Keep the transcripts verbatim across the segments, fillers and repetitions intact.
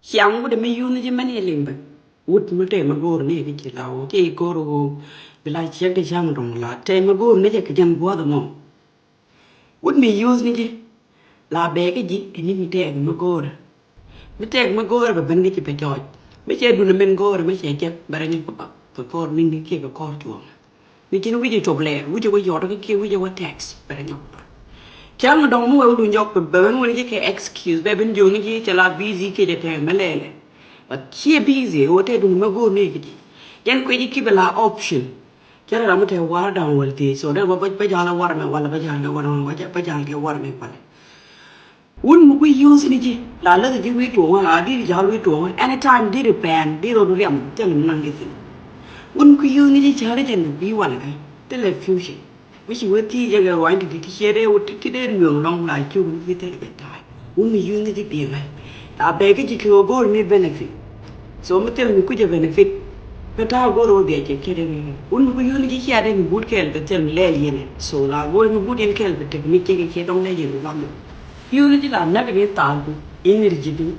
Ciaŋ wut mi yuth ni ji̱ mɛn i̱ liŋ bä. Wut mi tɛm mi go̱o̱r ni kɛ ji̱ la wä kɛ i̱ go̱o̱r wä. Bi la ciek di ca̱ŋ dɔ̱ŋ la tɛm mi go̱o̱r ni jɛ kɛ jɛn gua̱th mɔ. Wut mi yuth ni ji̱ la bɛ kɛ ji̱ kɛ ni mi tɛm mi go̱o̱r. Mi tɛm mi go̱o̱r bɛ ben kɛ ji̱ bɛ jɔɔc. Mi cɛ dun min go̱o̱r mi cɛ jɛ bɛ rɛ nyɔk bä bä. Kɛ kɔr ni ni kiɛ kɛ kɔr tuɔm. Ni ji̱n wi̱cɛ cop lɛɛr, wi̱cɛ wä yɔt kä kiɛ wi̱cɛ wä text bɛ rɛ nyɔk bä. Cäŋ dɔŋ mi wee wä du nyɔk bɛ ben wä ni ji̱ kɛ excuse bɛ ben jiök ni ji̱ cɛ la busy kiɛ cɛ tɛm mɛ lɛlɛ. But kiɛ busy wä tɛ dun mɛ go̱o̱r ni kɛ ji̱. Jɛn kuɛ ji̱ ki bɛ la option. Cɛ rɛ ram mi tɛ war da̱ŋ wäl thiec so dee bä bä jal war mɛ wala bä jal kɛ war mɛ wala bä jal kɛ war mɛ wala. Wun mi kui̱ yuth ni ji̱ la läth ji̱ wi̱i̱ tuɔɔŋä la di̱t ja̱l wi̱i̱ tuɔɔŋä anytime di̱t pɛn di̱t rot riam thil mi naŋ ji̱ thi̱n. Wun mi kui̱ yuth ni ji̱ cäri jɛn bi wal kɛ thilɛ future. Mi ci wee thiec jɛ kɛ ruany ti di̱t ti ciɛ dee wut ti dee riöŋ lɔŋ la cuk ni ji̱ thilɛ jɛ ta̱a̱. Wun mi yuth ni ji̱ bi̱i̱ mɛ la bɛ kä ji̱ kɛ wä go̱o̱r ni benefit. So mi thil mi kui̱cɛ benefit. Bɛ ta̱a̱ go̱o̱r wä biɛ cɛ kiɛ dee mi wun mi kui̱ yuth ni ji̱ cia dee mi but kɛɛl bɛ thil mi lɛɛl yɛn ɛ so la go̱o̱r mi but yɛn kɛɛl bɛ tek mi ciek ciɛ dɔŋ lɛɛl yɛn ɛ lam. Piööri ti la näk ni thaal ku in ri ji̱ du.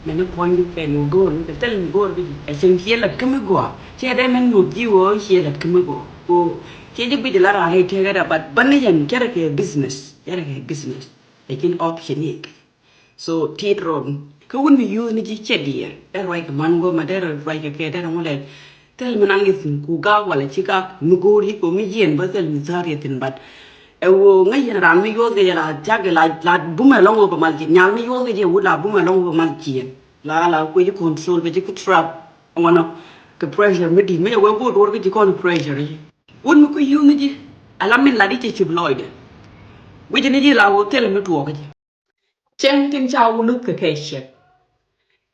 Mɛn ni puɔ̱ny du kɛ ni go̱o̱r ni kɛ thil ni go̱o̱r bi ji̱. Ɛ cɛn ciɛ lät kä mi gɔaa ciɛ dee mɛn ŋuɔ̱k ji̱ ɣöö ciɛ lät kä mi gɔaa. Ko ciɛ ji̱ guic la raar i̱ tëkä da but bä ni yɛn cɛ rɛ kɛ business cɛ rɛ kɛ business. Ɛ cin option i̱ kɛ so tit rɔɔd kä wun mi yuth ni ji̱ cɛ diɛɛr dee ruac kɛ man go̱o̱r ma dee ruac kɛ kɛ dee rɛ ŋu lɛl. Thil mi naŋ yɛ thi̱n ku gak wala ci gak mi go̱o̱r yi ko mi jiɛn bä thil mi thär yɛ thi̱n bat. Ɛ ɣöö ŋäc yɛn ran mi yuɔth kɛ jɛ la thiak kɛ la la bumɛ lɔŋ wä bä mal jiɛn nyal mi yuɔth kɛ jɛ wut la bumɛ lɔŋ wä bä mal jiɛn. La la kuɛ ji̱ control bɛ ji̱ ku trap. Ŋɔnɔ kɛ pressure mi di̱t mi jɛ wee go̱o̱r duɔr kɛ ji̱ kɔn pressure yi. Wut mi ku yuth ni ji̱ ala min la di cɛ cip lɔcdɛ. Wi̱c ni ji̱ la wä thil mi tuɔɔk kɛ jɛ. Cieŋ tin ca wä luth kɛ kɛ ciek.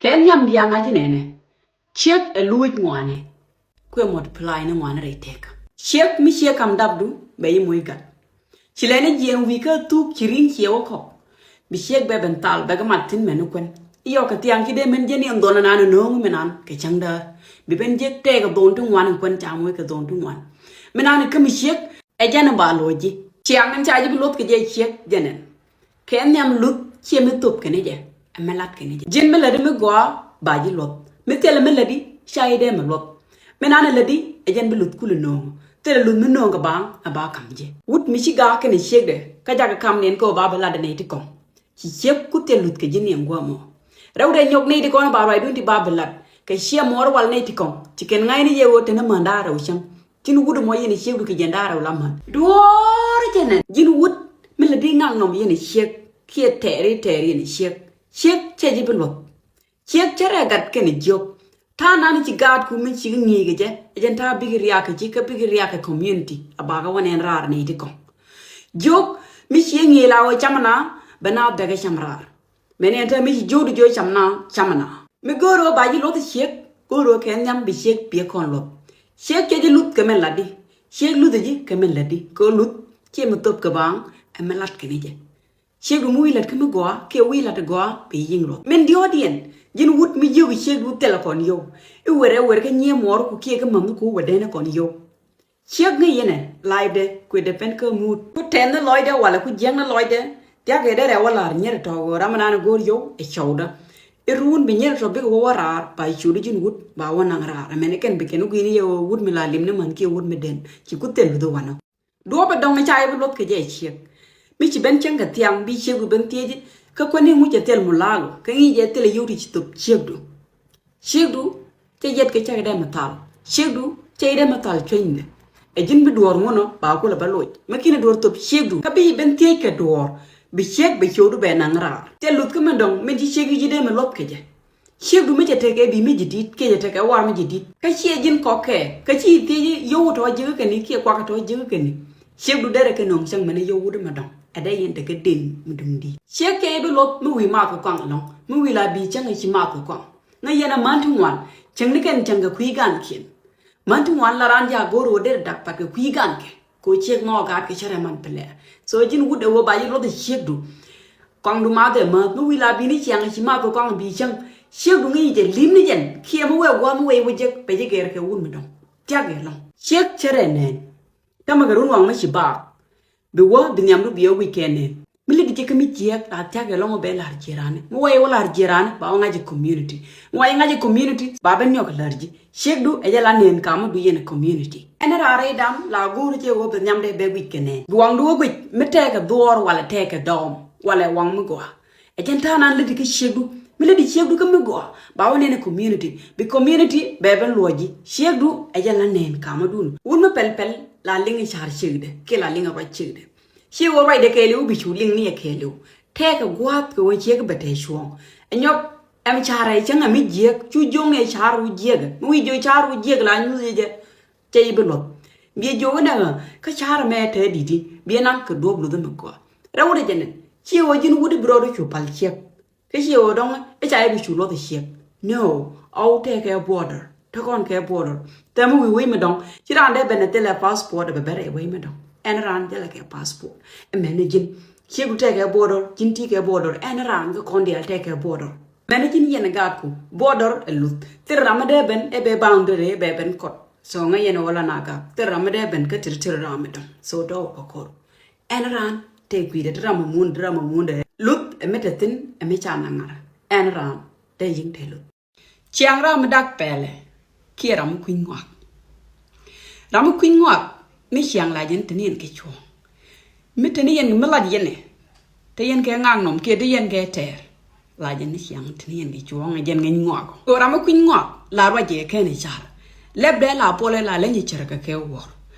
Kɛ nhiam diaŋ a ji̱ nɛnɛ. Ciek ɛ luuc ŋuani. Kuɛ multiply ni ŋuani rɛy tëk. Ciek mi ciek kam dapdu bɛ yi moc gat. Ci lɛni jiɛɛŋ wi̱i̱ kä thuk ci ri̱ŋ ciɛ wä kɔk. Bi ciek bɛ ben thal bɛ kɛ mat thi̱n mɛn ni kuɛn. Iyɔk kɛ thiaŋ ci dee mɛn jiɛn in dhɔn naan in no̱o̱ŋ mi naan kɛ cäŋ däär. Bi ben jiɛk tɛɛk kɛ dhɔn ti ŋuan in kuɛn ca moc kɛ dhɔn ti ŋuan. Mi naan in kä mi ciek ɛ jɛn in ba lo̱c ji̱. Ciaŋ in ca ji̱ bi loth kɛ jɛ ciek jɛn in. Kɛ nhiam luth ciɛ mi thop kɛn jɛ ɛ mi lat kɛn jɛ. Ji̱n mi lätdi mi gɔaa ba ji̱ luɔth mi thilɛ mi lätdi ca ji̱ dee mi luɔth. Mi nan ɛ lätdi ɛ jɛn bi luth kul ɛ nööŋ thilɛ luth mi nööŋ kɛ baaŋ ɛ ba ka̱m jɛ. Wut mi ci gaak kɛn ciekdɛ kä jakä ka̱m niɛn kɛ ɣöö ba bi lat ɛ nɛy ti kɔ̱ŋ. Ci ciek ku thil luth kɛ ji̱ niɛn gua̱a̱mɔ. Rɛw dee nyɔk nɛy ti kɔn ba ruacdun ti ba bi lat kɛ ciɛ muɔɔr wal nɛy ti kɔ̱ŋ ci kɛn ŋa̱cni yɛ ɣöö te ni män da̱a̱ rɛw cäŋ. Ji̱n wut ɛmɔ yɛn ɛ ciek du kɛ jiɛn da̱a̱ rɛw la män. Duɔ̱ɔ̱r cɛ nɛn ji̱n wut mi lɛ di ŋak nɔm yɛn ɛ ciek kiɛ tɛɛri tɛɛri yɛn ɛ ciek. Ciek cɛ ji̱ bi luɔth. Ciek cɛ rɛ gat kɛn ɛ jiök. Ta̱a̱ nan ci gaatku mi ci ŋi̱i̱c kɛ jɛ ɛ jɛn ta̱a̱ bikɛ riak kɛ ji̱ kä bikɛ riak kɛ community a bakä wä nɛn raar nɛy ti kɔ̱ŋ. Jiök mi ci ŋi̱i̱c la ɣöö cam na bɛ na bɛkɛ cam raar. Mɛn ɛn täämɛ ci jiök di jiök cam na cam na. Mi go̱o̱r ɣöö ba ji̱ luɔth ciek go̱o̱r ɣöö kɛ nhiam bi ciek piɛ kɔn luɔth. Ciek cɛ ji̱ luth kɛ mɛn latdi. Ciek luth ji̱ kɛ mɛn latdi kɛ ɣöö luth ciɛ mi thop kɛ baaŋ ɛ mi lat kɛn jɛ. Ciek du mi wi̱i̱ lat kä mi gɔaa kiɛ wi̱i̱ lat gɔaa bi yi̱ŋ luɔth. Min diɔ̱ɔ̱diɛn ji̱n wut mi jiök ciek du thilɛ kɔn yio̱w. I̱ wer ɛ wer kä nyiee muɔɔr ku kiɛ kä mäm ku wä den ɛ kɔn yio̱w. Ciek ŋäc yɛnɛ lacdɛ kuɛ depend kä muut ku tɛn ni lɔcdɛ walɛ ku jiäk ni lɔcdɛ. Thia̱kɛ dee rɛw wä la̱r nyɛr tɔ̱ ɣöö ram ɛnan ɛ go̱o̱r yio̱w ɛ cɔwdä. I̱ ruun bi nyɛr tɔ̱ bikɛ wä wä raar ba ciötdä ji̱n wut ba wä naŋ raar ɛmɛn ɛ kɛn bi kɛn wä gui̱n yɛ ɣöö wut mi la lim ni män kiɛ wut mi den ci ku thil luth wanɔ. Duɔ̱ɔ̱p ɛ dɔ̱ŋ ca yɛ bi luɔth kɛ jɛ ciek. Mi ci ben cäŋ kɛ thiaŋ bi ciek bi ben thiec kä kuäni ŋuc ɛ thil mu la̱a̱l kä ŋi̱i̱c ɛ thil ɛ yio̱w ti ci thop ciekdu. Ciekdu cɛ yɛt kɛ cɛ dee mi thal. Ciekdu cɛ dee mi thal cuenydɛ. Ɛ ji̱n bi duɔ̱ɔ̱r ŋunɔ ba kulɛ bä loc mi ki̱n ɛ duɔ̱ɔ̱r thop ciekdu kä bi ben thiec kɛ duɔ̱ɔ̱r. Bi ciek bɛ ciökdu bɛ naŋ raar cɛ luth kä mi dɔ̱ŋ mi ji̱ ciek ji̱ dee mi luɔth kɛ jɛ. Ciekdu mi cɛ tekɛ bi mi ji̱ di̱t kiɛ cɛ tekɛ war mi ji̱ di̱t kä ciɛ ji̱n kɔkɛ kä ci thiec yio̱w tɔ̱ ji̱ kä kɛni kiɛ kuak tɔ̱ ji̱ kä kɛni. Ciekdu derɛ kɛ nöŋ cäŋ mɛn yio̱w wut mi dɔ̱ŋ ɛ dee yɛn tekɛ den mi duŋ di̱t ciek cɛ bi luɔth mi wi̱i̱ math kɛ kɔaŋ ɛlɔ̱ŋ mi wi̱i̱ la bi cäŋ ɛ ci math kɛ kɔaŋ. Ŋäc yɛn a män ti ŋuan cäŋ ni kɛn cäŋ kɛ kui̱ ga̱a̱nkiɛn. Män ti ŋuan la raan jaak go̱o̱r ɣöö derɛ dak pat kɛ kui̱ ga̱a̱nkɛ. Kɛ ɣöö ciek nhɔɔk gaat kɛ cärɛ man pɛ lɛɛr. So ji̱n wut ɛ ɣöö ba ji̱ luɔth ɛ ciekdu. Kɔaŋdu math ɛ mäth mi wi̱i̱ la bi̱i̱ni ciaŋ ci math kɛ kɔaŋ bi cäŋ. Ciekdu ŋi̱i̱c jɛ li̱m ni jɛn kiɛ mi wee gua̱a̱th mi wee wä jek bɛ ji̱ gɛr kɛ wut mi dɔ̱ŋ. Thiak ɛ lɔ̱ŋ ciek cärɛ nɛn. Tämɛ kɛ run waŋ mi ci baak. Bi wä bi nhiamdu bi ɛ wi̱c kɛ nɛn mi li̱t Ciek mi jiɛk la thiak yɛ lɔŋ wä bɛ lar jiɛ rani. Mi wä yɛ wä lar jiɛ rani ba wä ŋa̱c ɛ community. Mi wä yɛ ŋa̱c ɛ community ba bɛ niɔk lar ji̱. Ciekdu ɛ jɛ la nɛn kamä du yɛn ɛ community. Ɛn ɛ raar rɛy dam la go̱o̱r ciɛ wä bɛ nhiam dee bɛ guic kɛ nɛn. Bi waŋdu wä guic mi tɛɛkɛ dhuɔɔr walɛ tɛɛkɛ dɔɔm walɛ waŋ mi gɔaa. Ɛ jɛn ta̱a̱ nan lätdi kä ciekdu. Mi lätdi ciekdu kä mi gɔaa ba wä nɛn ɛ community. Bi community bɛ bɛ luɔci. Ciekdu ɛ jɛ la nɛn kamädun. Wun mi pɛl pɛl la liŋ i̱ ca̱r ciekdɛ kiɛ la liŋ i̱ ruac ciekdɛ. Ci wä ruacdɛ kɛɛliw bi cu liŋ ni ɛ kɛɛliw. Tɛɛkɛ gua̱a̱th kɛ wä ciek bɛ tɛɛ cuɔ̱ɔ̱ŋ. Ɛ nyɔk ɛm ca̱r ɛ cäŋ ɛ mi jiäk cu jo̱ŋ ɛ ca̱r wä jiäk. Mi wi̱c jo̱ ca̱r wä jiäk la nyuth yɛ jɛ. Cɛ yi bi luɔth. Biɛ jiök inɛ ɣä kä ca̱r mɛ tɛɛ di̱t i̱ biɛ naŋ kɛ duɔ̱ɔ̱p luth mi gɔaa. Rɛw wut ɛ jɛ nɛn ci ɣöö ji̱n wut i̱ bi rɔɔd i̱ cu pal ciɛk. Kä ci ɣöö dɔ̱ŋ i̱ ca i̱ bi cu luɔth i̱ ciɛk. No, ɣɔw tɛɛkɛ border. Te kɔn kɛ border. Thɛm i̱ wi̱i̱ wec mi dɔ̱ŋ ci raan dee ben ɛ thilɛ passport ɛ bɛ bɛr ɛ wec mi dɔ̱ŋ. Ɛn raan thilɛ kɛ passport. Ɛ mɛn i̱ ji̱n ciek du tɛɛkɛ border ji̱n ti̱i̱ kɛ border ɛn raan kä kɔn diaal tɛɛkɛ border. Mɛn i̱ ji̱n yɛn ɛ gaatku border ɛ luth thil ram mi dee ben ɛ bɛ boundary ɛ bɛ ben kɔt. So ŋäc yɛn ɛ wä la na gak thil ram mi dee ben kä thil thil ram mi dɔ̱ŋ. So tɔ̱ wä kɛ ko̱r. Ɛn raan te kui̱dɛ te ram mi mun te ram mi mun dɛ luth ɛ mi te thi̱n ɛ mi ca na ŋa̱r. Ɛn raan te yi̱ŋ te luth. Ciaŋ ram mi dak pɛlɛ kiɛ ram mi kui̱ny ŋɔak. Ram mi kui̱ny ŋɔak mi ciaŋ la jɛn te ni yɛn kɛ cuɔ̱ɔ̱ŋ. Mi te ni yɛn mi lac yɛn ɛ te yɛn kɛ ŋak nɔm kiɛ te yɛn kɛ tɛɛr. La jɛn ni ciaŋ te ni yɛn kɛ cuɔ̱ɔ̱ŋ ɛ jɛn ŋäc ŋɔak. Ɣöö ram mi kui̱ny ŋɔak la ruac jɛ kɛn i̱ car. Lɛpdɛ la puɔlɛ la leny i̱ cär kɛ kɛ wuɔ̱r.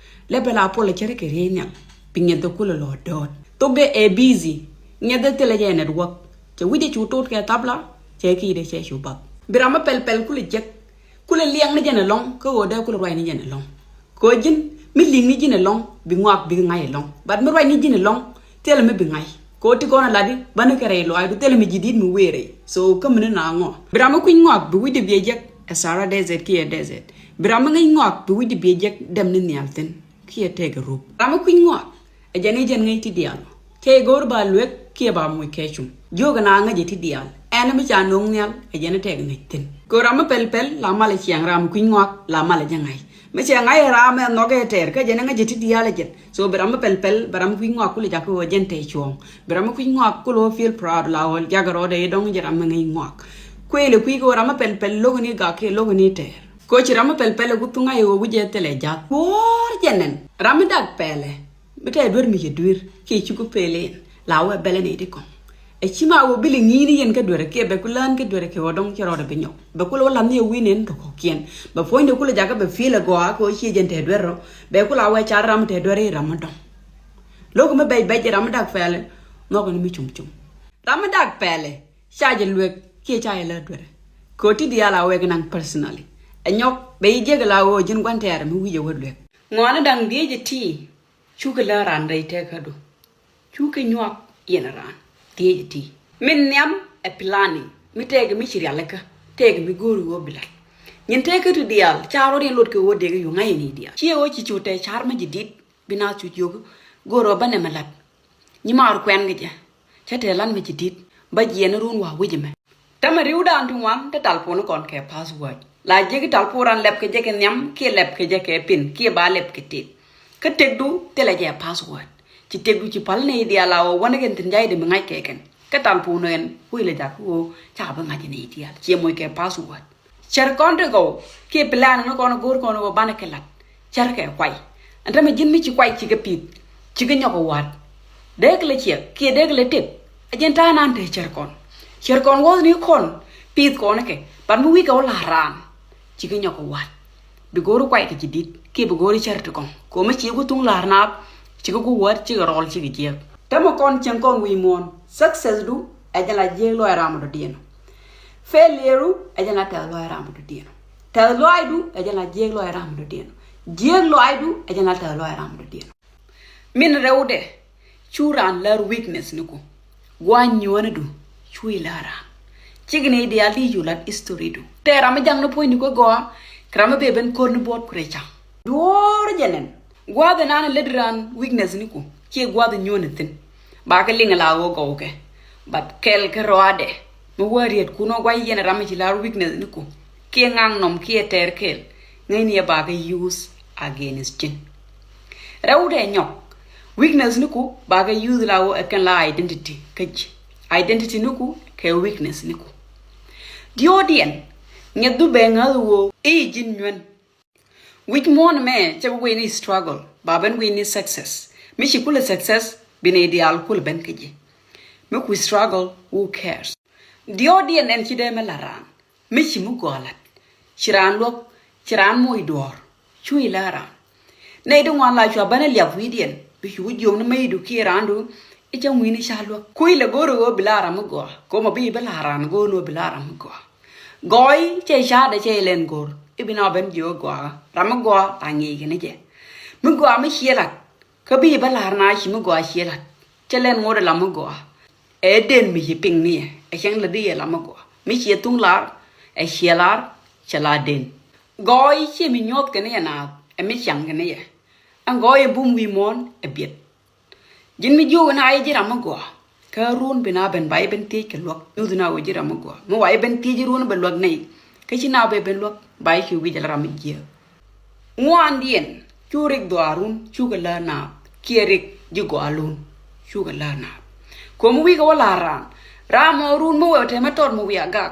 Lɛpdɛ la puɔlɛ cär kɛ riey nhial. Bi ŋiɛth kulɛ lɔ dɔɔt. Thokdɛ ɛ busy. Ŋiɛth thilɛ jɛ network. Cɛ wi̱c jɛ cu tot kɛ thapla. Cɛ ki̱i̱dɛ cɛ cu bath. Bi ram mi pɛl pɛl kulɛ jek. Kulɛ liɛŋ ni jɛn ɛlɔ̱ŋ kä ɣöö dee kulɛ ruac ni jɛn ɛlɔ̱ŋ. Kɛ ɣöö ji̱n mi li̱ŋ ni ji̱n ɛlɔ̱ŋ bi ŋɔak bikɛ ŋa̱c ɛlɔ̱ŋ. But mi ruac ni ji̱n ɛlɔ̱ŋ thilɛ mi bi ŋa̱c. Kɛ ɣöö ti kɔn ɛ latdi bäni kɛ rɛy lɔaacdu thilɛ mi ji̱ di̱t mi wëë rɛy. So kä mi ni na ŋɔak bi ram mi kui̱ny ŋɔak bi wi̱cdɛ biɛ jek ɛ Sahara desert kiɛ desert. Bi ram mi ŋäc ŋɔak bi wi̱cdɛ biɛ jek dɛm ni nhial thi̱n kiɛ tɛk ɛ rup. Ram mi kui̱ny ŋɔak ɛ jɛn i̱ jɛn ŋäc ti diaal. Cɛ i̱ go̱o̱r ba luek kiɛ ba moc kɛ cum. Jiök ɛ na ŋäc ɛ ti diaal ɛn mi ca no̱o̱ŋ nhial ɛ jɛn i̱ tɛk ŋäc thi̱n. Kɛ ɣöö ram mi pɛl pɛl la mal ɛ ciaŋ ram mi kui̱ny ŋɔak la mal ɛ jɛ ŋa̱c. Mi cɛ ŋa̱c ɛ ram ɛ nhɔk ɛ tɛɛr kä jɛn ɛ ŋäc ɛ ti diaal ɛ jɛn. So bi ram mi pɛl pɛl bi ram mi kui̱ny ŋɔak kulɛ jakä ɣöö jɛn tɛɛ cuɔ̱ɔ̱ŋ. Bi ram mi kui̱ny ŋɔak kulɛ ɣöö feel proud la ɣöö jakä rɔɔdɛ i̱ dɔ̱ŋ jɛ ram mi ŋäc ŋɔak. Kuëël ɛ kui̱ kɛ ɣöö ram mi pɛl pɛl lo̱k ni gak kiɛ lo̱k ni tɛɛr. Kɛ ɣöö ci ram mi pɛl pɛl ɛ ku thuŋ a i̱ ɣöö wi̱c ɛ thilɛ ja̱th. Kuɔ̱ɔ̱r jɛ nɛn ram mi dak pɛlɛ. Mi tɛɛ duer mi cɛ duer kiɛ ci ku pel in la wee bɛlɛ ni ti kɔŋ. Ɛ ci ma wee bi li ŋi̱i̱ni yɛn kä duer kiɛ bɛ ku lään kä duer kiɛ wä dɔ̱ŋ ci rɔɔdɛ bi nyɔk bɛ ku lɛ wä lath ni ɛ wi̱i̱ nɛn tɔ̱ kɔ̱kiɛn. Bɛ puɔ̱nydɛ ku lɛ jakä bɛ feel ɛ gɔaa kɛ ɣöö ci ɛ jɛn tɛɛ duer rɔ bɛ ku la wee car ram mi tɛɛ duer i̱ ram mi dɔ̱ŋ. Lo̱k mi bɛc bɛc ram mi dak pɛlɛ nhɔk ni mi cum cum. Ram mi dak pɛlɛ ca jɛ luek kiɛ ca jɛ lät duer. Kɛ ɣöö ti diaal a wek naŋ personally ɛ nyɔk bɛ yi jiäk la ɣöö ji̱n gua̱n tɛɛr mi wi̱c ɛ wä luek. Ŋɔaani da̱ŋ dhiec ɛ ti. Cukɛ lä raan rɛy tɛkädu. Cukɛ nyuak yɛn raan dhiec ɛ ti. Min nhiam ɛ planning mi tɛɛkɛ mi ci rialikä tɛɛkɛ mi go̱o̱ri ɣöö bi la̱t. Nyin tɛkädu diaal ca rɔ̱diɛn lot kɛ ɣöö dee kɛ yuŋ ŋa̱c yɛn i̱ diaal ciɛ ɣöö ci cu tɛɛ ca̱r mi ji̱ di̱t. Bi naath cu jiök go̱o̱r ɣöö bä nɛmɛ la̱t. Nyi maar kuɛn kɛ jɛ cä tɛɛ la̱t mi ji̱ di̱t. Bä jiɛn run wa̱a̱ wi̱c ɛmɛ. Tämɛ ri̱wdan ti ŋuan te talpon kɔn kɛ password. La jiäk i̱ talpon ran lɛp kɛ jɛ kɛ nhiam kiɛ lɛp kɛ jɛ kɛ pin kiɛ ba lɛp kɛ tëk. Kä tëkdu thilɛ jɛ password. Ci tëkdu ci pal nɛy diaal a ɣöö wänä kɛn thi̱n ja̱cdɛ mi ŋa̱c kɛ kɛn. Kä talpon ɛn wec lɛ jakä ɣöö ca bi ŋa̱c nɛy diaal ciɛ moc kɛ password. Cär kɔn ti gɔw kiɛ plan ni kɔn go̱o̱r kɔn ɣöö banɛ kɛ la̱t. Cär kɛ kuay. Ɛn tämɛ ji̱n mi ci kuay cikɛ pi̱th. Cikɛ nyɔk ɛ wa̱a̱t. Dee kɛ lɛ ciɛk kiɛ dee kɛ lɛ tëk. Ɛ jɛn ta̱a̱ nan te cär kɔn. Cär kɔn wäth ni kɔn pi̱th kɔn kɛ. But mi wi̱i̱ kɛ wä la̱r raan. Cikɛ nyɔk ɛ wa̱a̱t. Bi go̱o̱ri kuay kɛ ci di̱t kiɛ bi go̱o̱ri cär ti kɔn. Kɛ ɣöö mi ci ku thuŋ la̱r naath. Cikɛ ku wäät cikɛ rɔl cikɛ jiäk. Tämɛ kɔn cieŋ kɔn wi̱i̱ muɔ̱ɔ̱n. Success du ɛ jɛn la jiäk lɔaac ram mi dɔ̱diɛn. Failure du ɛ jɛn la tɛth lɔaac ram mi dɔ̱diɛn. Tɛth lɔaacdu ɛ jɛn la jiäk lɔaac ram mi dɔ̱diɛn. Jiäk lɔaacdu ɛ jɛn la tɛth lɔaac ram mi dɔ̱diɛn. Min rɛwdɛ cu raan lär weakness niku. Gua̱a̱c nyuɔ̱ɔ̱nidu cu ilär raan. Cikɛ ni diaal di cu lat history du. Tɛ ram mi jaŋ ni puɔ̱nydu kä gɔaa kɛ ram mi bee ben ko̱r ni buɔt kurɛ ca̱ŋ. Duɔ̱ɔ̱r jɛ nɛn. Gua̱a̱th ɛnan lät raan weakness niku kiɛ gua̱a̱th nyuɔ̱ɔ̱ni thi̱n. Ba kɛ liŋ la ɣöö gɔwkɛ. But kɛl kɛ rɔaadɛ mi wä riet kun ɔ gua̱c yɛn ram mi ci lar weakness niku kiɛ ŋaŋ nɔm kiɛ tɛɛr kɛl. Ŋäcni ɛ ba kɛ use against ji̱n. Rɛwdɛ nyɔk. Weakness ni ku ba kɛ use la wä ɛ kɛn la identity kä ji̱. Identity ni ku kɛ weakness ni ku. Diɔ̱ɔ̱diɛn ŋɛth du bɛ ŋäth wä i̱ ji̱n nyuɛn. Wi̱c muɔ̱ɔ̱n mɛ cɛ bi wi̱i̱ ni struggle ba ben wi̱i̱ ni success. Mi ci kulɛ success bi ni diaal kulɛ ben kä ji̱. Mi ku struggle, who cares? Diɔ̱ɔ̱diɛn ɛn ci dee mɛ la raan. Mi ci mi gɔaa lat, ci raan luɔk, ci raan moc duɔ̱ɔ̱r, cu ilä raan. Nɛy ti ŋuan la cua bänä liap wi̱i̱diɛn bi cu jiökni mecdu kiɛ raandu. I̱ cä ŋui̱ni ca luäk kui̱ lɛ go̱o̱r ɣöö bi la ram mi gɔaa, ko̱mɔ bi i̱ bi la raan go̱o̱r ni ɣöö bi la ram mi gɔaa. Gɔɔy cɛ ca̱a̱dɛ cɛ ilɛn go̱o̱r i̱ bi na ben jiök gɔaa ram mi gɔaa la ŋi̱i̱c kɛn i̱ jɛ. Mi gɔaa mi ciɛ lat kä bi i̱ bä la̱r na ci mi gɔaa ciɛ lat. Cɛ lɛn ŋot ɛ la mi gɔaa. Ɛ den mi ci piŋ ni yɛ ɛ cɛŋ lɛ di yɛ la mi gɔaa. Mi ciɛ thuŋ lar ɛ ciɛ lar cɛ la den. Gɔɔy ciɛ mi nyuɔth kɛ ni yɛ naath ɛ mi ciaŋ kɛ ni yɛ. Ɛn gɔɔy ɛ bum wi̱i̱ muɔ̱ɔ̱n ɛ biɛt. Ji̱n mi jiök ɛn a yɛ ji̱ ram mi gɔaa. Kä run bi na ben ba yɛ ben thiec kɛ luäk nyuth na wee ji̱ ram mi gɔaa mi wa yɛ ben thiec run bɛ luäk nɛy. Kä ci na bɛ ben luäk ba yɛ ci wi̱c ala ram mi jiääk. Ŋuandiɛn cu rik dhɔaarun cukɛ lär naath kiɛ rik ji̱ gɔaalun cukɛ lär naath. Ko̱mi wi̱i̱ kɛ wä la̱r raan ram mɔ run mi wee tɛmɛ tɔt mi wi̱i̱ a gak.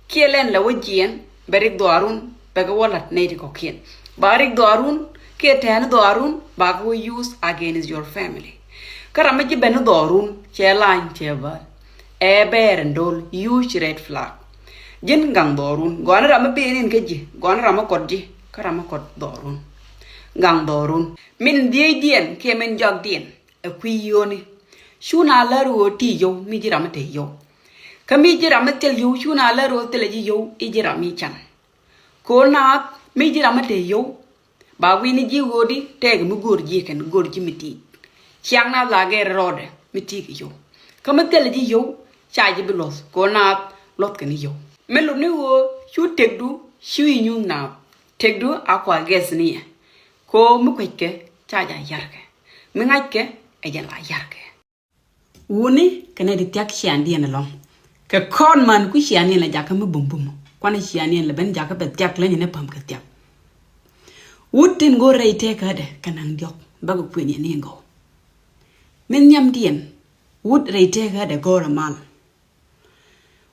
Kiɛ lɛn lɛ wä jiɛn bɛ rik dhɔaarun bɛ kɛ wä la̱t nɛy ti kɔ̱kiɛn. Ba rik dhɔaarun kiɛ tɛ̈ni dhɔaarun ba kɛ wä use against your family. Kä ram mi ji̱ ben ni dhɔaarun cɛ lany cɛ bäl. Ɛ bɛɛr in do̱l huge red flag. Ji̱n gaŋ dhɔrun gɔani ram mi ben in kä ji̱ gɔani ram mi kɔt ji̱ kä ram mi kɔt dhɔrun. Gaŋ dhɔrun min dhiecdiɛn kiɛ min jɔakdiɛn. Ɛ kui̱ yio̱ni cu na lär ɣöö ti yio̱w mi ji̱ ram mi te yio̱w. Kä mi ji̱ ram mi thil yio̱w cu na lär ɣöö thilɛ ji̱ yio̱w i̱ ji̱ ram mi can. Ko̱r naath mi ji̱ ram mi te yio̱w. Ba wi̱ni ji̱ ɣöödi tɛɛkɛ mi go̱o̱r ji̱ kɛn go̱o̱r ji̱ mi ti̱i̱t. Ciaŋ naath la gɛɛr rɔɔdɛ mi ti̱i̱ kɛ yio̱w. Kä mi thilɛ ji̱ yio̱w ca ji̱ bi luɔth ko̱r naath luɔth kɛn yio̱w. Mi lupni ɣöö cu tëkdu cu i̱ nyuuth naath tëkdu a kua gɛth ni yɛ. Ko̱ mi kueckɛ ca ja yarkɛ mi ŋa̱ckɛ ɛ jɛ la yarkɛ. Wuni kɛ nɛy ti thia̱k ciaŋdiɛn ɛlɔ̱ŋ. Kɛ kɔn man ku ciaŋdiɛn lɛ jakä mi bumbum kuanɛ ciaŋdiɛn lɛ ben jakä bɛ thia̱k leny ni päm kɛ thia̱k. Wut tin go̱o̱r rɛy tëkädɛ kɛ naŋ diɔ̱k bäkɛ kuën yɛ ni gɔw. Min nhiamdiɛn wut rɛy tëkädɛ go̱o̱rɛ mal.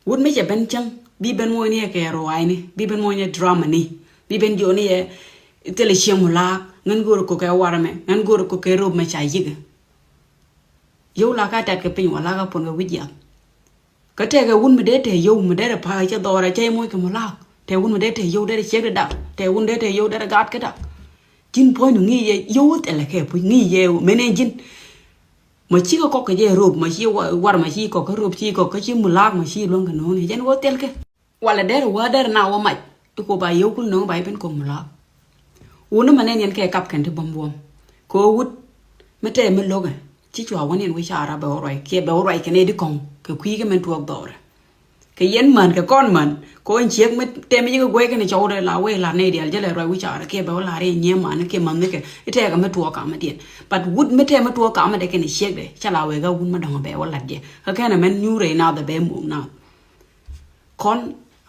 Wut mi cɛ ben cäŋ bi ben muɔ̱ɔ̱ny ni kɛ ruaacni bi ben muɔ̱ɔ̱ny ni dramani bi ben jiɔni yɛ thilɛ cieŋ mu laak ŋän go̱o̱r kokɛ warɛmɛ ŋän go̱o̱r kokɛ rop mɛ ca yikɛ. Yio̱w la ka tɛt kɛ piny wala ka puɔn kɛ wi̱c yath. Kä tɛkɛ wun mi dee tɛ yio̱w mi dee rɛ pa̱a̱ cɛ dhɔrɛ cɛ moc kɛ mu laak tɛ wun mi dee tɛ yio̱w dee rɛ ciek di dak tɛ wun dee tɛ yio̱w dee rɛ gaat kɛ dak. Ji̱n puɔ̱nydu ŋi̱i̱c yɛ yio̱w thilɛ kɛ puc ŋi̱i̱c yɛ mɛnɛ ji̱n. Mɔ cikɛ kɔk kɛ jɛ rop mɔ ci war mɔ ci kɔk kä rop ci kɔk kä ci mu laak mɔ ci luäŋ kɛ no̱o̱ŋ ni jɛn wä thil kɛ. Walɛ derɛ wä derɛ na wä mac. I̱ ko ba yio̱w kul no̱o̱ŋ ba i̱ ben kɔk mu laak. Wuni mɛ nɛn yɛn kɛ kap kɛn ti buɔ̱m buɔ̱m. Kɛ ɣöö wut mi tɛɛ mi lo̱kɛ ci cua wä niɛn wi̱c caarä bɛ wä ruac kiɛ bɛ wä ruac kɛn ɛ di kɔ̱ŋ kɛ kui̱ kɛ mɛn tuɔɔk dhɔrɛ. Kɛ yɛn män kɛ kɔn män kɛ ɣöö ɛn ciek mi tɛɛ mi ji̱ kɛ guɛc kɛn cɔwdɛ la wee la nɛy diaal jälɛ ruac wi̱c caarä kiɛ bɛ wä la rɛy nyiee män kiɛ män nikɛ i̱ tɛɛkɛ mi tuɔɔk kamä diɛn. But wut mi tɛɛ mi tuɔɔk kamä dɛ kɛn ciekdɛ ca la wee kä wut mi dɔ̱ŋ bɛ wä lat jɛ kä kɛn ɛ mɛn nyuur rɛy naath ɛ bɛ muɔk naath. Kɔn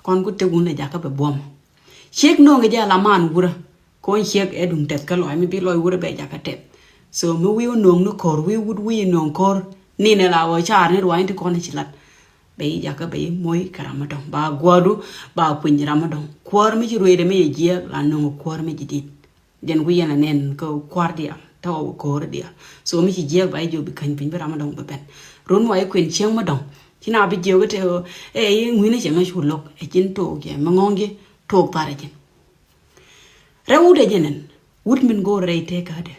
kɔn ku tek wun ɛ jakä bɛ buɔ̱m. Ciek no̱o̱ŋ kɛ jɛ ala man wurä. Kɔn ciek ɛ duŋ tɛth kä lɔc mi bi lɔc wurä bɛ jakä tɛth. So mi wi̱i̱ wä no̱o̱ŋ ni ko̱r wi̱i̱ wut wi̱i̱ no̱o̱ŋ ko̱r. Ninɛ la wä car ni ruany ti kɔn ci lat. Bɛ yi jakä bɛ yi moc kɛ ram mi dɔ̱ŋ ba guädu ba kuny ram mi dɔ̱ŋ kuäär mi ci ruecdɛ mi yɛ jiɛk la no̱o̱ŋ kuäär mi ci dit. Jɛn ku yɛn a nɛn kä kua̱r diaal tɔw ko̱r diaal. So mi ci jiɛk ba i̱ jiök bi käny piny bi ram mi dɔ̱ŋ bi ben. Run wa i̱ kuën cieŋ mi dɔ̱ŋ ci na bi jiök i̱ te ɣöö ɛ i̱ ŋui̱n i̱ cɛ ŋäc cu lo̱k ɛ cin took jɛ mi ŋɔ̱ŋ ji̱ took thar ɛ ji̱n. Rɛw wut ɛ jɛ nɛn wut min go̱o̱r rɛy tëkädɛ.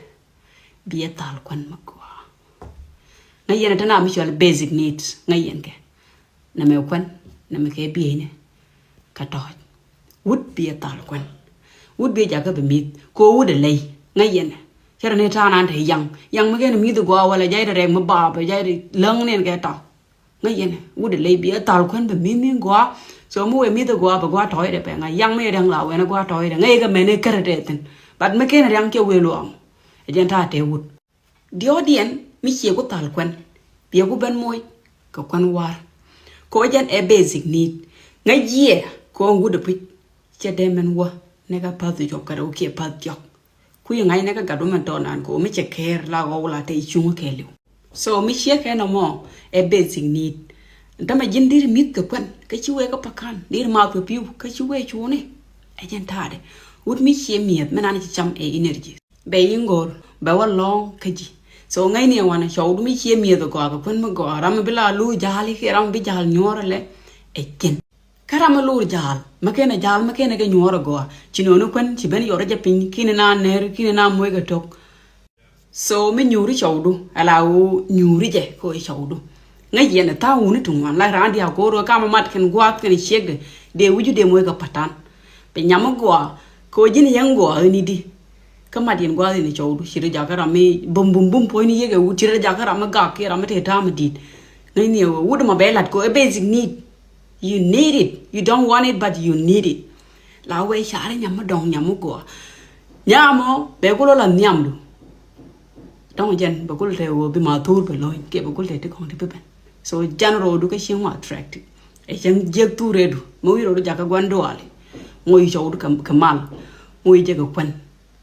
Bi ɛ thal kuän mi gɔaa. Ŋäc yɛn ɛ te na mi cɔal basic needs ŋäc yɛn kɛ. Nɛmɛ kuän nɛmɛ kɛ bieyni. Kä tɔ̱ɔ̱c wut biɛ thal kuän. Wut biɛ jakä bi mi̱th kɛ ɣöö wut ɛ ley ŋäc yɛn. Cä rɛ ni ta̱a̱ nan te yaŋ yaŋ mi kɛn mi̱th gɔaa wala jay rɛ rɛk mi baapɛ jay rɛ läŋ ni ɛn kɛ ta̱a̱. Ŋäc yɛn wut ɛ ley biɛ thal kuän bi mi̱th ni gɔaa. So mi wee mi̱th gɔaa bɛ gɔaa tɔ̱ɔ̱cdɛ pɛ ŋa̱c yaŋ mi ria̱ŋ la wee ni gɔaa tɔ̱ɔ̱cdɛ ŋäc kɛ mɛn ɛ kärɛ tɛ thi̱n. But mi kɛn ria̱ŋ cɛ wee luɔ̱ɔ̱ŋ. Ɛ jɛn ta̱a̱ tɛ wut. Diɔ̱ɔ̱diɛn mi ciɛ ku thal kuän biɛ ku ben moc kɛ kuän wa̱a̱r. Kɛ ɣöö jɛn ɛ basic need ŋäc yiëë kɛ ɣöö wut ɛ puc. Cɛ dee mɛn wä ni kä pa̱th jɔk kɛ rɛw kiɛ pa̱th jɔk. Kui̱ ŋa̱cnɛ kä gat wä mɛn tɔɔnan kɛ ɣöö mi cɛ kɛɛr la ɣɔw la tɛ cuŋä kɛɛliw. So mi ciɛ kɛ nɔmɔ ɛ basic need. Tämɛ ji̱n di̱t mi̱th kɛ kuän kä ci wee kä pakan, di̱t maath kɛ pi̱w kä ci wee cuuni. Ɛ jɛn ta̱a̱dɛ wut mi ciɛ mi̱eth mi nan ci cam ɛ energy. Bɛ yi ŋo̱r bɛ wä lɔ̱ŋ kä ji̱. So ŋäcni ɛ wanɛ cɔwdu mi ciɛ mi̱eth ɛ gɔaa kɛ kuän mi gɔaa, ram mi bi la luur ja̱a̱li kiɛ ram mi bi ja̱a̱l nyuɔ̱ɔ̱r ɛ lɛ ɛ jɛn. Kä ram mi lur ja̱a̱l mi kenɛ ja̱a̱l mi kenɛ kɛ nyuɔ̱ɔ̱r ɛ gɔaa, ci nööni kuän ci ben yɔr jɛ piny, kinɛ na ner, kinɛ na muec kɛ tok. So mi nyuuri cɔwdu ala wu nyuuri jɛ kɛ wu cɔwdu. Ŋäc yɛn ɛ tha̱a̱ŋ wuni ti ŋuan la raan diaal ko̱r ɣöö kamɛ mat kɛn gua̱a̱th kɛn ciekdɛ dee wi̱cu dee muec kɛ patan. Bi nyam mi gɔaa kɛ wu ji̱n yɛn gɔaa ɣän i̱di. Kä mat yɛn gua̱a̱th yɛn cɔwdu ci rɔ jakä ram mi bum bum bum puɔ̱nyni yek ɛ wut, ci rɔ jakä ram mi gak kiɛ ram mi te ta̱a̱ mi di̱i̱t. Ŋäcni ɛ wut ɛmɔ bɛ lat kɛ ɛ basic need. You need it. You don't want it, but you need it. La wee carɛ nyam mi dɔ̱ŋ, nyam mi gɔaa. Nyam ɔ bɛ kulɔ la nhiamdu. Dɔ̱ŋ jɛn bɛ kulɔ te wä bi ma thur bɛ lo̱ny kiɛ bɛ kulɔ te ti kɔ̱ŋ ti bi ben. So jan rɔɔdu kä cieŋ wa attractive. Ɛ cieŋ jiɛk thur rɛɛdu mi wi̱i̱ rɔɔdu jakä gua̱n duali. Ŋo̱ yi cɔwdu kɛ mal. Ŋo̱ yi jɛ kɛ kuän.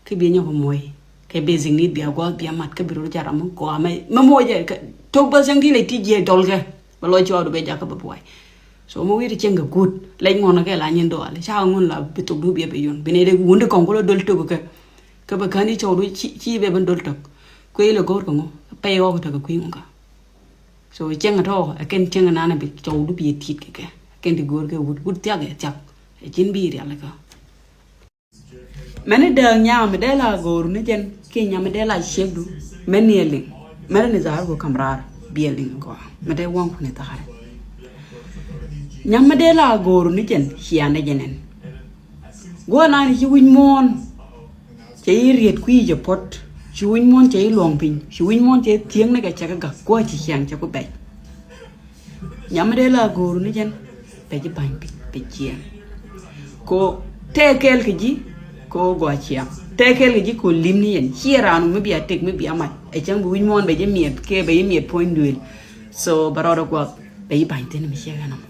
Kä bi nyɔk moc kɛ basic need, bia gua̱a̱th bia mat kä bi rut ja̱ ram mi gɔaa mɛ mɛ moc jɛ kɛ tok bä cäŋ ti lɛ ti jiɛ dɔl kɛ bɛ lɔ cuɔɔdu bɛ jakä bɛ buay. So mɛ wi̱i̱ ti cieŋ kɛ guut lɛc ŋuɔ̱n kɛ la nyin dɔal ca ŋun la bi tok du bia bɛ yun bi nɛ dee wun ti kɔŋ kulɔ dol tok kɛ kɛ bɛ kän i̱ cɔw du ci bɛ ben dol tok. Kuey lɛ go̱o̱r kɛ ŋu pɛy ɣɔk tek kɛ kui̱ ŋu ka. So cieŋ tɔ̱ ɛ kɛn cieŋ nan bi cɔw du bi tit kɛ kɛ kɛn ti go̱o̱r kɛ wut wut thiak ɛ thiak. Ɛ cin bi rial kɛ. Mɛni dääk nyam mi dee la go̱o̱r ni jɛn kiɛ nyam mi dee la ciekdu. Mɛni ɛ liŋ mɛni ni zaar ku kam raar bi ɛ liŋ gɔaa mi dee waŋ ku ni thaarɛ. Nyam mi dee la go̱o̱r ni jɛn ciandɛ jɛn ɛn. Guɔ nan ci wi̱c muɔ̱ɔ̱n. Cɛ yi riet kui̱ cɛ puɔ̱t ci wi̱c muɔ̱ɔ̱n cɛ yi luɔ̱ŋ piny ci wi̱c muɔ̱ɔ̱n cɛ thieŋ ni kɛ cɛ kɛ gak guɔ ci ciaŋ cɛ ku bɛc. Nyam mi dee la go̱o̱r ni jɛn bɛ ji̱ ba̱ny piny bɛ ciɛɛŋ. Ko tɛɛ kɛɛl kɛ ji̱ ko gɔaa ciaŋ tɛɛ kɛɛl kɛ ji̱ ko lim ni yɛn ciɛ raan mi bia tek mi bia mac ɛ cäŋ bi wi̱c muɔ̱ɔ̱n bɛ ji̱ miɛt kɛ bɛ ji̱ miɛt puɔ̱ny duëël. So bɛ rɔɔdɛ guath bɛ ji̱ ba̱ny thi̱n mi ciɛ kɛ nɔmɔ.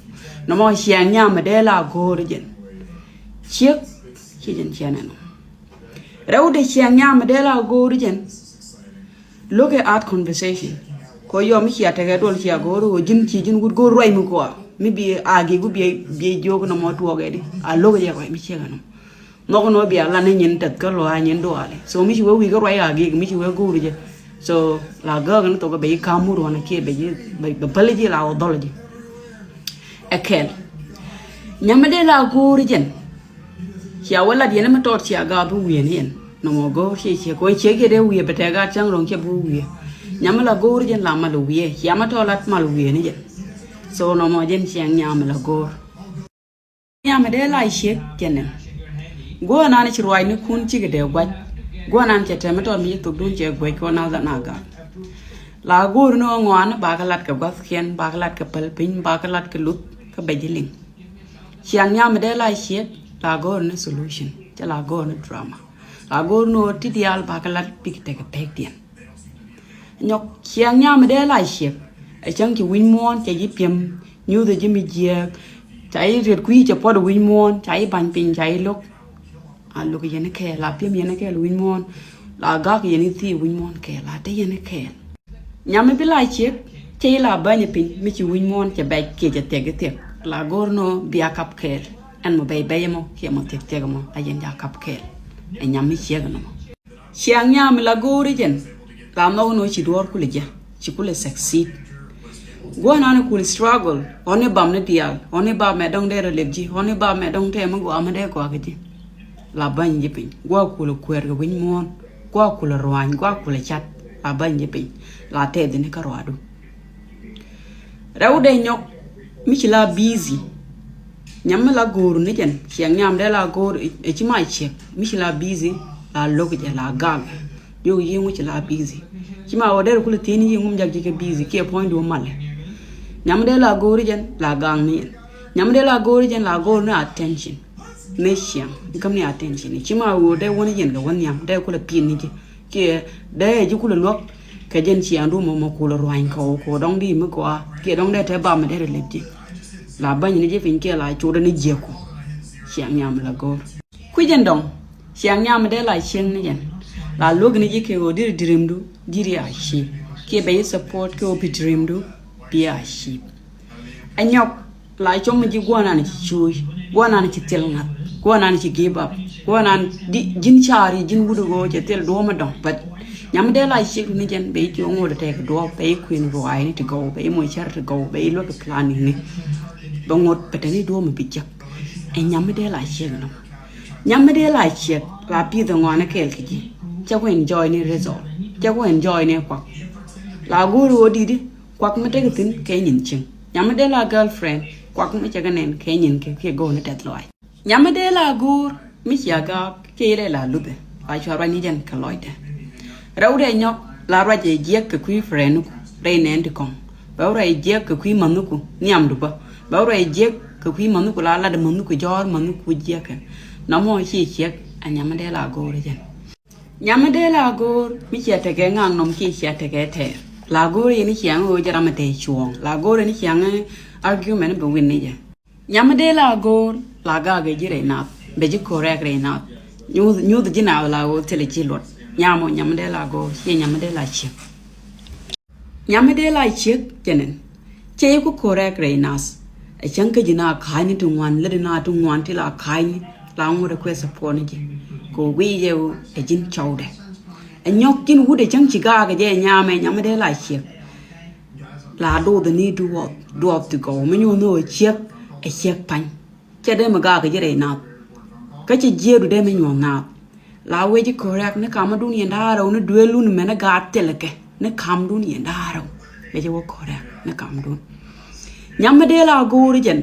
Nɔmɔ ciaŋ nyam mi dee la go̱o̱r jɛn ciek ci jɛn ciɛn ɛnɔ. Rɛw de ciaŋ nyam mi dee la go̱o̱r jɛn. Look at art conversation. Kɔ yɔ mi cia tekɛ duɔl cia go̱o̱r ɣöö ji̱n ci ji̱n wut go̱o̱r ruac mi kɔa mi bi a gi̱i̱k bi bi jiök nɔmɔ tuɔɔk ɛdi a lo̱k jɛ ruac mi ciek ɛnɔ. Nhɔk nɔ bia lan ni nyin tɛth kä lɔ a nyin duaali so mi ci wee wi̱i̱ kä ruac a gi̱i̱k mi ci wee go̱o̱r jɛ. So la gääk ni thok bɛ yi ka̱m mur ɣɔn kiɛ bɛ ji bɛ päl ji la wä dhɔl ji. Ɛ kɛl nyam mi dee la go̱o̱r jɛn. Cia wä lat yɛn mi tɔt cia gaak bi wiee ni yɛn nɔmɔ go̱o̱r cie cie kɔn cie kiɛ dee wiee bɛ tɛk gaat cäŋ rɔ̱ŋ cie bi wiee. Nyam mi la go̱o̱r jɛn la mal wiee cia mi tɔt lat mal wiee ni jɛn. So nɔmɔ jɛn ciaŋ nyam mi la go̱o̱r. Nyam mi dee la ciek jɛn ɛn. Guɔ nan ci ruac ni kun cikɛ dee guac. Guɔ nan cɛ tɛm mi tɔt mi ci thok dun cɛ guac kɔn na na gaak. La go̱o̱r ni ɣä ŋɔaani bakɛ lat kɛ gua̱thkiɛn bakɛ lat kɛ päl piny bakɛ lat kɛ luth kä bɛ ji̱ liŋ. Ciaŋ nyam mi dee la ciek la go̱o̱r ni solution cɛ la go̱o̱r ni drama. La go̱o̱r ni ɣöö ti diaal bakɛ lat bikɛ tekɛ pekdiɛn. Nyɔk ciaŋ nyam mi dee la ciek ɛ cäŋ ci wi̱ny muɔ̱ɔ̱n cɛ ji̱ piɛm nyuuth ɛ ji̱ mi jiääk. Ca ji̱ riet kui̱ cɛ puɔt ɛ wi̱ny muɔ̱ɔ̱n ca ji̱ ba̱ny piny ca ji̱ lo̱k. A lo̱k yɛn kɛɛl la piɛm yɛn kɛɛl wi̱ny muɔ̱ɔ̱n. La gak yɛn i̱ thii wi̱ny muɔ̱ɔ̱n kɛɛl la te yɛn kɛɛl. Nyam mi bi la ciek cɛ yi la bäny piny mi ci wi̱ny muɔ̱ɔ̱n cɛ bɛc kiɛ cɛ thiɛk i̱ thiɛk la go̱o̱r nɔ bia kap kɛɛl. Ɛn mɔ bɛc bɛc ɛmɔ kiɛ mɔ thiɛk thiɛk ɛmɔ a yɛn ja kap kɛɛl. Ɛ nyam mi ciek ɛnɔmɔ. Ciaŋ nyam mi la go̱o̱r i̱ jɛn la nhɔk nɔ ci duɔ̱ɔ̱r kulɛ jɛ ci kulɛ succeed. Guɔ nan kul struggle ɔni bam ni diaal ɔni bam mɛ dɔŋ dee rɛ lep ji̱ ɔni bam mɛ dɔŋ tɛɛ mi gɔaa mi dee gɔaa kɛ ji̱. La bäny ji̱ piny guɔ kul kuɛɛr kɛ wi̱ny muɔ̱ɔ̱n guɔ kul ruany guɔ kul cat la bäny ji̱ piny la tɛth ni kä ruadu. Rɛw dee nyɔk mi ci la busy. Nyam mi la go̱o̱r ni jɛn ciɛk nyam dee la go̱o̱r ɛ ci ma ciɛk mi ci la busy la lo̱k jɛ la gak. Diok yi ŋu ci la busy ci ma wä der kul thieni yi ŋum jak ji̱ kɛ busy kiɛ puɔ̱ny duɔ malɛ. Nyam dee la go̱o̱r jɛn la gak ni jɛn. Nyam dee la go̱o̱r jɛn la go̱o̱r ni attention. Ni ciɛŋ ikäm ni attention ci ma wä dee wä ni jɛn kɛ wä nhiam dee kul a pi̱i̱n ni ji̱ kiɛ dee ji̱ kul a luäk. Kɛ jɛn ciɛŋ du mɔ mɔ kul a ruany kɛ wä kɛ wä dɔŋ di mi kɔa kiɛ dɔŋ dee te bam mi dee rɛ lep ji̱. La bäny ni ji̱ piny kiɛ la cot ni jiɛku. Ciɛŋ nyam la go̱o̱r. Kui̱ jɛn dɔ̱ŋ ciaŋ nyam mi dee la cieŋ ni jɛn. La luäk ni ji̱ kɛ ɣöö di̱t di̱t rimdu di̱t a ciip kiɛ bɛ ji̱ support kɛ ɣöö bi di̱t rimdu bi a ciip. Ɛ nyɔk la com ji̱ guɔnan ci cuuc, guɔnan ci thil ŋa̱th, guɔnan ci give up, guɔnan di ji̱n caar yi ji̱n wut ɣöö cɛ thil duɔ̱ɔ̱m ɛ dɔ̱ŋ. But nyam dee la ciek ni jɛn bɛ ji̱ ŋot ɛ tɛk duɔ̱ɔ̱p, bɛ ji̱ kuën ruaacni ti gɔw, bɛ ji̱ moc cär ti gɔw, bɛ ji̱ luäk planning ni. Bɛ ŋot bɛ tɛni duɔ̱ɔ̱m ɛ bi jek. Ɛ nyam dee la ciek nɔ. Nyam mi dee la ciek la pi̱th ɛ ŋɔaani kɛɛl kɛ ji̱. Cɛ ku enjoy ni result, cɛ ku enjoy ni kuak. La go̱o̱ri ɣöö di̱t i̱ kuak mi tekɛ thi̱n kɛ nyin cieŋ. Nyam mi dee la girlfriend, kuak mi cɛ kɛ nɛn kɛ nyin kɛ kiɛ go̱o̱r ni tɛth lɔaac. Nyam mi dee la go̱o̱r mi cia gaak kiɛ ilɛ la luthɛ, la cua ruac ni jɛn kɛ lɔcdɛ. Rɛwdɛ nyɔk la ruac ɛ jiɛk kɛ kui̱ friend niku rɛy nɛn ti kɔŋ. Bɛ wä ruac ɛ jiɛk kɛ kui̱ ma̱nhiku nhiamdu bä. Bɛ wä ruac ɛ jiɛk kɛ kui̱ ma̱nhiku la lat ɛ ma̱nhiku jɔ̱ɔ̱r ma̱nhiku jiɛkɛ. Nɔmɔ ci ciek ɛ nyam mi dee la go̱o̱r jɛn. Nyam mi dee la go̱o̱r mi cia tekɛ ŋaknɔm kiɛ cia tekɛ tɛɛr. La go̱o̱r yɛn i̱ ciaŋ ɣöö jɛ ram mi tɛɛ cuɔ̱ɔ̱ŋ. La go̱o̱r yɛn i̱ ciaŋ argument bɛ win ni jɛ. Nyam mi dee la go̱o̱r la gakɛ ji̱ rɛy naath, bɛ ji̱ correct rɛy naath. Nyuth, nyuth ji̱ naath la ɣöö thilɛ ji̱ luɔt. Nyam ɔ nyam mi dee la go̱o̱r, ciɛ nyam mi dee la ciek. Nyam mi dee la ciek jɛnɛn. Ciɛ ji̱ ku correct rɛy naath. Ɛ cäŋ kä ji̱ na ka̱a̱cni ti ŋuan, lätdi na ti ŋuan ti la ka̱a̱cni, la ŋot ɛ kuɛ support ni ji̱. Kɛ ɣöö guiy jɛ ɣöö ɛ ji̱n cɔwdɛ. Ɛ nyɔk ji̱n wut ɛ cäŋ ci gakɛ jɛ nyamɛ, nyam mi dee la ciek. La duɔth ni duɔth, duɔth ti gɔw mi nyuɔth ni ɣöö ciek ɛ ciek pa̱ny. Cɛ dee mi gakɛ ji̱ rɛy naath. Kä cɛ jiɛɛdu dee mi nyuɔth naath. La wee ji̱ correct ni kamdun yɛn da̱a̱ rɛw ni duelun mɛn ni gaat thilɛ kɛ ni kamdun yɛn da̱a̱ rɛw. Bɛ ji̱ wä correct ni kamdun. Nyam mi dee la go̱o̱ri jɛn.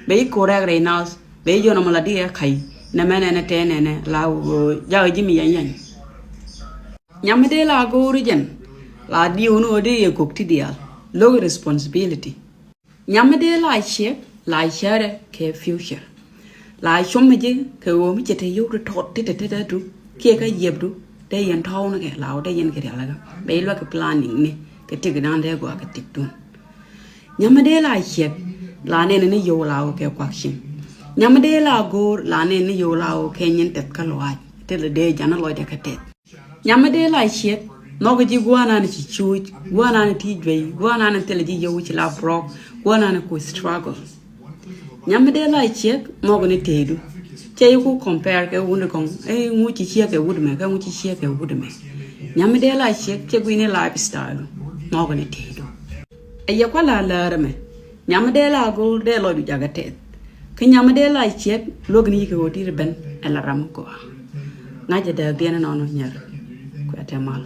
Bɛ ji̱ correct rɛy naath. Bɛ ji̱ jɔn ɔmɔ la diɛ ka̱y. Nɛ mɛnɛ ni tɛɛ nɛnɛ la wee jakä ji̱ mi yɛn yɛn. Nyam mi dee la go̱o̱ri jɛn. La diɛ wun ɣöö dee yɛ gök ti diaal. Lo̱k responsibility. Nyam mi dee la ciek la cärɛ kɛ future. La com mi ji̱ kɛ ɣöö mi cɛ te yio̱w ti tɔt ti te te te tu kiɛ kä yiepdu. Dee yɛn tɔ̱w ni kɛ la wä dee yɛn kɛ rialikä bɛ ji̱ luäk kɛ planning ni kɛ tik da̱ŋ dee gɔaa kɛ tik dun. Nyam mi dee la ciek la nɛn ni yio̱w la wä kɛ kuak cieŋ. Nyam mi dee la go̱o̱r la nɛn ni yio̱w la wä kɛ nyin tɛth kä luaac ti lɛ dee jan ni lɔcdɛ kɛ tɛth. Nyam mi dee la ciek nhɔk ji̱ gua̱a̱r nan ci cuuc, gua̱a̱r nan ti juey, gua̱a̱r nan thilɛ ji̱ yio̱w ci la brɔk, gua̱a̱r nan ku struggle. Nyam mi dee la ciek nhɔk ni tëëdu. Cɛ ji̱ ku compare kɛ wut ni kɔŋ, ɛ ŋu ci ciek kɛ wut mɛ, kɛ ŋu ci ciek kɛ wut mɛ. Nyam mi dee la ciek cɛ gui̱ni lifestyle nhɔk ni tëëdu. Ɛ yɛ kua̱ la läär ɛmɛ. Nyam mi dee la go̱o̱r dee lɔcdu jakä tɛth. Kä nyam mi dee la ciek luäk ni kɛ ɣöö di̱t ben ɛ la ram gɔaa. Ŋa̱cä dääk diɛn ɛnɔnɔ nyɛr. Kuɛ tɛ mal.